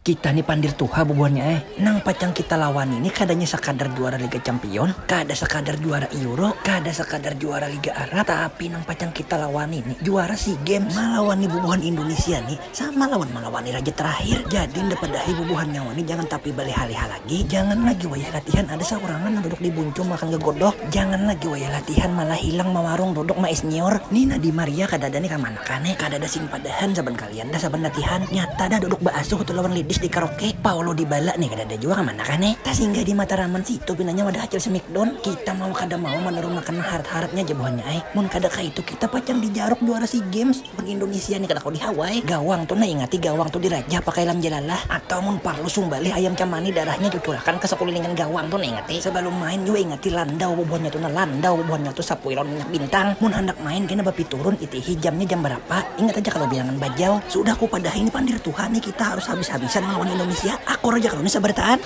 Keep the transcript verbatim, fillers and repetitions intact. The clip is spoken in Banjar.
Kita ni pandir tuha bubuhannya eh. Nang pacang kita lawani ni kadanya sakadar juara Liga Champion, kada sakadar juara Euro, kada sakadar juara Liga Arab, tapi nang pacang kita lawani ni juara SEA Games. Malawani bubuhan Indonesia ni sama lawan malawani raja terakhir. Jadi nda padahi bubuhan nyawa ni jangan tapi baleha-leha lagi, jangan lagi wayah latihan ada saurangan nang duduk di buncu makan gegodoh, jangan lagi wayah latihan malah hilang mawarung duduk ma-isnyior. Nina di Maria kadada ni kamana kane, kadada sing padahan saban kalian dah saban latihan. Nyata dah duduk baasuh tu lawan lidis di karaoke. Paulo Dybala nih kadada jua kamana kah nih. Tasinggah di Mataraman situ pinanya wadah acil Smackdown. Kita mau kada mau manarunakan harat-haratnya ja buhannya ai. Mun kada kaitu kita pacang dijaruk juara SEA Games. Mun Indonesia nih kada kawa dihawai. Gawang tu nah ingati gawang tu dirajah pakai lam jalalah. Atau mun parlu sumbalih ayam camani darahnya cucurakan ka sakulilingan gawang tu nah ingati. Sabalum main jua ingati landau bubuhannya tu nah landau bubuhannya tu sapuy lawan minyak bintang. Mun handak main kena bapiturun itihi jamnya jam barapa. Ingat aja kalau bilangan bajau. Sudah kupadahi ini pandir tuha nih kita harus habis-habisan melawan Indonesia. Akur aja kalau ini sabarataan.